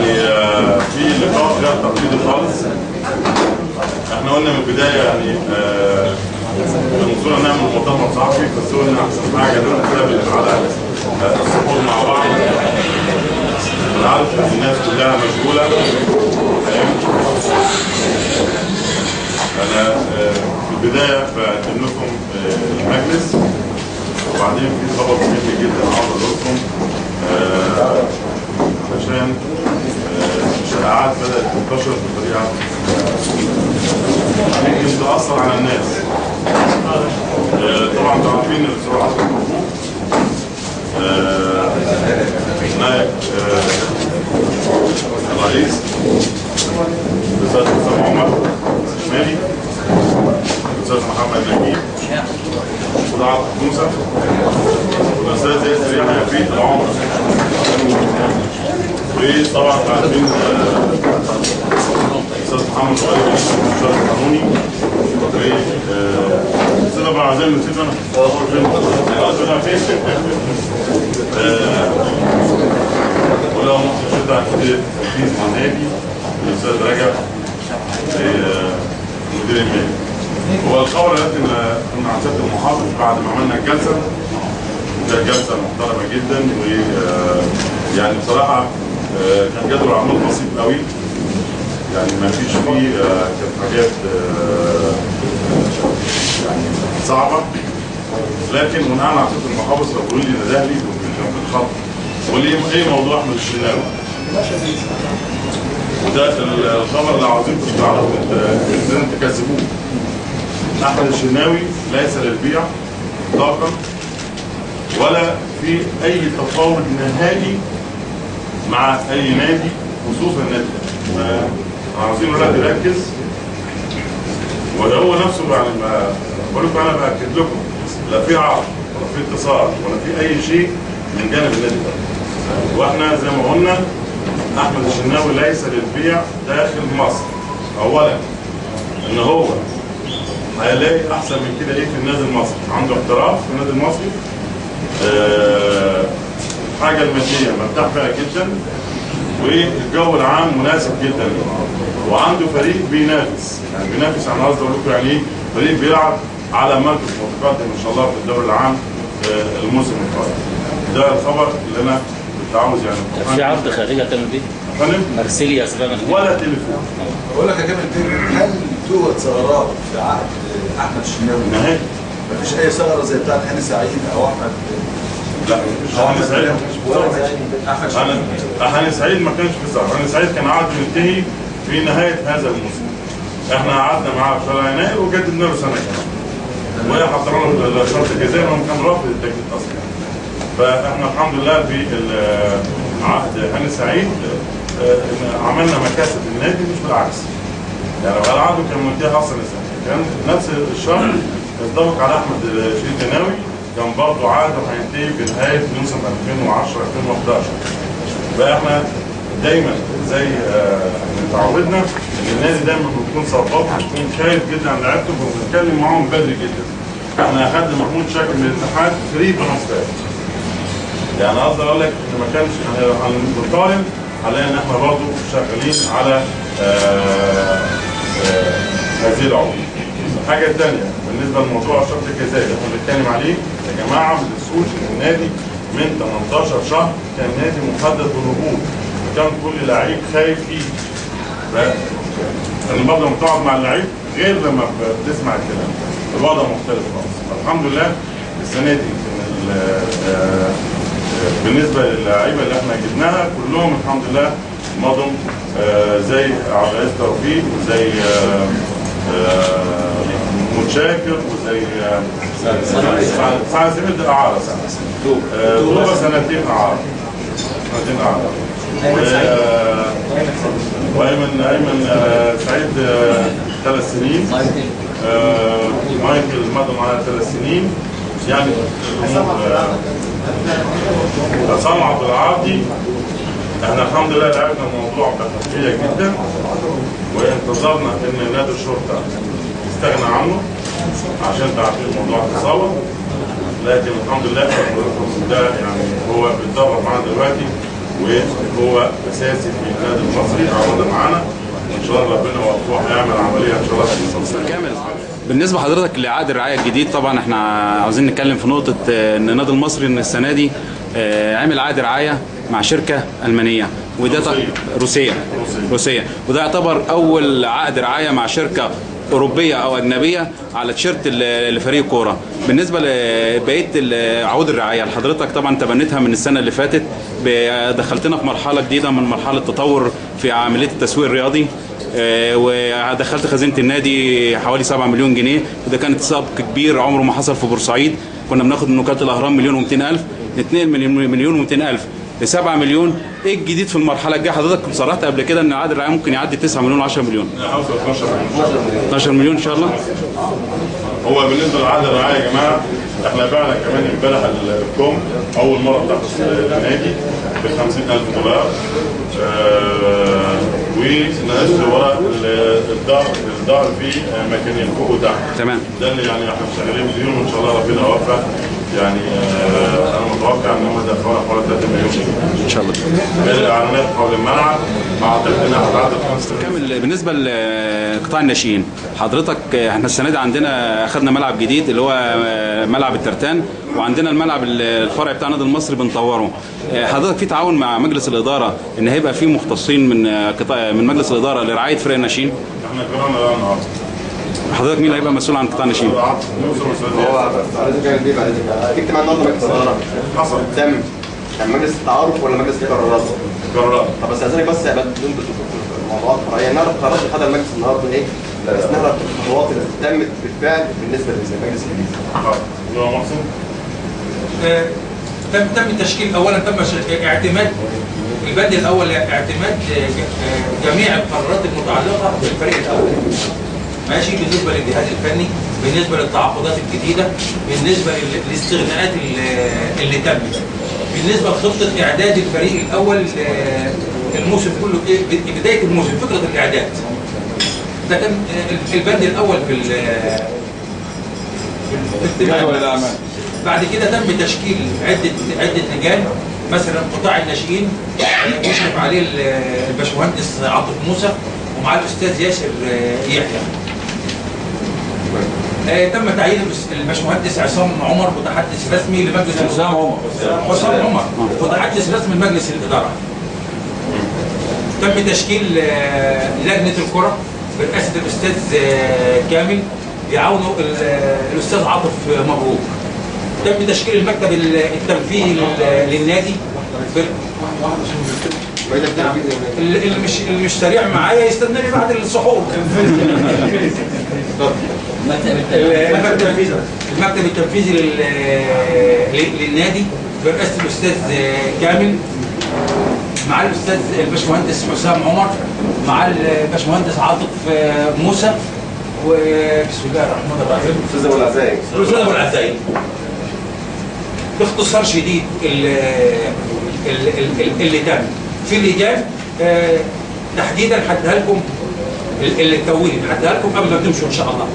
يعني في لقاء غير تقليدي خالص. احنا قلنا من البداية يعني المفروض نعمل مؤتمر صحفي، بس قلنا احسن حاجة نتقابل على الصحون مع بعض. انا عارف ان الناس كلها مشغولة. انا في البداية بقدم لكم المجلس، وبعدين في خبر مهم جدا عاوز اقول لكم عشان الشائعات بدات تنتشر بطريقة ممكن تاثر على الناس. طبعا انتوا عارفين الاستاذ عاصم محمود نائب الرئيس، الاستاذ حسام عمر الشمالي، الاستاذ محمد نجيب، الاستاذ عاطف موسى، والاستاذ ياسر يحيى في العمر. وطبعا عارفين الاستاذ محمد غالب المستشار القانوني، والاستاذ ابو عزام نسيت انا فين؟ ولو محسن عن مدير التنفيذ مع النادي، الاستاذ رجب مدير المالي. هو الخبر دلوقتي كنا عند سيادة المحافظ بعد ما عملنا الجلسة، وكانت جلسه محترمه جدا، ويعني بصراحة كان جدول اعمال بسيط قوي، يعني ما فيش فيه كانت حاجات يعني صعبة، لكن بناء على سيادة المحافظ فبيقول لي ندهلي كان في الخط وقال لي ايه موضوع احمد الشناوي؟ وده الخبر اللي عاوزينكم تعرفوا لازم تكذبوه. احمد الشناوي ليس للبيع اطلاقا، ولا في اي تفاوض نهائي مع اي نادي، خصوصا النادي. عاوزين الولد يركز، وهو نفسه يعني ما بقول لكم، انا باكد لكم لا في عرض ولا في اتصال ولا في اي شيء من جانب النادي ده. واحنا زي ما قلنا احمد الشناوي ليس للبيع داخل مصر. اولا ان هو هيلاقي احسن من كده ايه في النادي المصري، عنده احتراف في النادي المصري، الحاجة المادية مرتاح فيها جدا، والجو العام مناسب جدا، وعنده فريق بينافس، يعني بينافس. انا قصدي اقول لكم يعني ايه فريق بيلعب على مركز متقدم ان شاء الله في الدوري العام الموسم القادم. ده الخبر اللي انا كنت عاوز يعني. في عرض خارجي هتعمل بيه؟ مارسيليا اسبانيا ولا تليفون. بقول لك يا كابتن، هل توجد ثغرات في عقد احمد الشناوي؟ نهائي مفيش اي ثغره زي بتاعت هاني سعيد او احمد؟ لا، مش هاني سعيد. هاني سعيد ما كانش في ثغره، هاني سعيد كان عقده ينتهي في نهاية هذا الموسم. احنا قعدنا معاه في شهر يناير وجددنا له سنة كمان، وحضرنا له شرط الجزائي، وهو كان رافض التجديد اصلا. فاحنا الحمد لله في عهد هاني سعيد عملنا مكاسب للنادي مش بالعكس. يعني لو عقده كان منتهي اصلا السنة، كان نفس الشرط ينطبق على احمد شريف دناوي، كان برضه عقده هينتهي بنهاية موسم 2010 2011. فاحنا دايما زي ما اتعودنا ان النادي دايما بيكون سباق، بيكون خايف جدا على لعيبته، فبنتكلم معاهم بدري جدا. احنا اخدنا محمود شاكر من الاتحاد free transfer. يعني اقدر اقول لك ان ما كانش هنقارن، هنلاقي ان احنا برضه شغالين على هذه العقود. الحاجة الثانية بالنسبة لموضوع الشرط الجزائي اللي احنا بنتكلم عليه، يا جماعة ما تنسوش ان النادي من 18 شهر كان نادي محدد بالهبوط، وكان كل لعيب خايف فيه. لان برضه لما بتقعد مع اللعيب غير لما بتسمع الكلام، الوضع مختلف خالص. الحمد لله السنة دي بالنسبة للعيبة اللي احنا جبناها كلهم الحمد لله مضوا، زي عبد العزيز توفيق، وزي متشاكر، وزي سعد سمير، ده اعاره توبه سنتين اعاره، سنتين اعاره، وايمن سعيد 3 سنين، مايكل مضى معانا 3 سنين. يعني عصام عبد العاطي احنا الحمد لله لعبنا الموضوع بحرية جدا، وانتظرنا ان نادي الشرطة يستغنى عنه عشان تعطيل موضوع التصور، لكن الحمد لله ده يعني هو بيتدرب معانا دلوقتي، وهو اساسي في النادي المصري، عوض معانا وان شاء الله ربنا يوفقه هيعمل عملية ان شاء الله. كامل. بالنسبة لحضرتك لعقد الرعاية الجديد، طبعا احنا عاوزين نتكلم في نقطة ان النادي المصري ان السنة دي عمل عقد رعاية مع شركة المانية، وده روسية، وده يعتبر اول عقد رعاية مع شركة اوروبية او اجنبية على تيشيرت لفريق كورة. بالنسبة لبقية عقود الرعاية لحضرتك طبعا تبنيتها من السنة اللي فاتت، دخلتنا في مرحلة جديدة من مرحلة تطور في عملية التسويق الرياضي، ودخلت خزينة النادي حوالي 7 مليون جنيه، وده كانت سبق كبير عمره ما حصل في بورسعيد. كنا بناخد من وكالة الاهرام 1,200,000، نتنقل من 1,200,000 ل 7 مليون. ايه الجديد في المرحلة الجاية؟ حضرتك صرحت قبل كده ان عقد الرعاية ممكن يعدي 9 مليون و10 مليون. هوصل 12 مليون. 12 مليون ان شاء الله. هو بالنسبة لعقد الرعاية يا جماعة، احنا بعنا كمان امبارح الكوم اول مرة بتاعت النادي ب 50,000 دولار، ونقصت ورق الدار في مكانين فوق وتحت. تمام. ده اللي يعني احنا شغالين فيهم وان شاء الله ربنا يوفق. يعني انا متوقع ان هم يدفعونا حوالي 3 مليون جنيه ان شاء الله. غير الاعلانات حول الملعب، اعتقد انها هتعدي 5. كامل. بالنسبة لقطاع الناشئين حضرتك، احنا السنة دي عندنا اخذنا ملعب جديد اللي هو ملعب الترتان، وعندنا الملعب الفرعي بتاع النادي المصري بنطوره. حضرتك في تعاون مع مجلس الادارة ان هيبقى في مختصين من قطاع من مجلس الادارة لرعاية فرق الناشئين؟ احنا قررنا ده النهارده. حضرتك مين اللي هيبقى مسؤول عن قطاع الناشئين؟ هو اجتماع النهارده مجلس الادارة حصل. تم كان مجلس التعارف ولا مجلس القرارات؟ قرارات. طب استاذنك بس يا بدون موضوعات فرعية، نعرف قرارات اللي خدها المجلس النهارده ايه؟ بس نعرف الخطوات اللي تمت بالفعل بالنسبة للمجلس الجديد. حاضر. محسن. تم تشكيل اولا، تم اعتماد البند الاول، اعتماد جميع القرارات المتعلقة بالفريق الاول. ماشي، بالنسبة للجهاز الفني، بالنسبة للتعاقدات الجديدة، بالنسبة للاستغناءات اللي تمت، بالنسبة لخطة اعداد الفريق الاول الموسم كله، بداية الموسم فكرة الاعداد. ده كان البند الاول في الاجتماع. بعد كده تم تشكيل عده لجان، مثلا قطاع الناشئين يشرف عليه الباشمهندس عاطف موسى ومعاه الاستاذ ياسر يحيى. تم تعيين الباشمهندس عصام عمر متحدث رسمي لمجلس عصام عمر متحدث رسمي لمجلس الادارة. تم تشكيل لجنة الكره برئاسة الاستاذ كامل يعاونه الاستاذ عاطف مبروك. تم تشكيل المكتب التنفيذي للنادي. اللي مش سريع معايا يستناني بعد السحور. المكتب التنفيذي للنادي برئاسة الاستاذ كامل مع الاستاذ الباشمهندس حسام عمر مع الباشمهندس عاطف موسى، وبسم الله الرحمن الرحيم الاستاذ ابو العزايم. الاستاذ ابو العزايم. باختصار شديد اللي تم في اللجان تحديدا هديها لكم اللي اتكونت، هديها لكم قبل ما تمشوا ان شاء الله.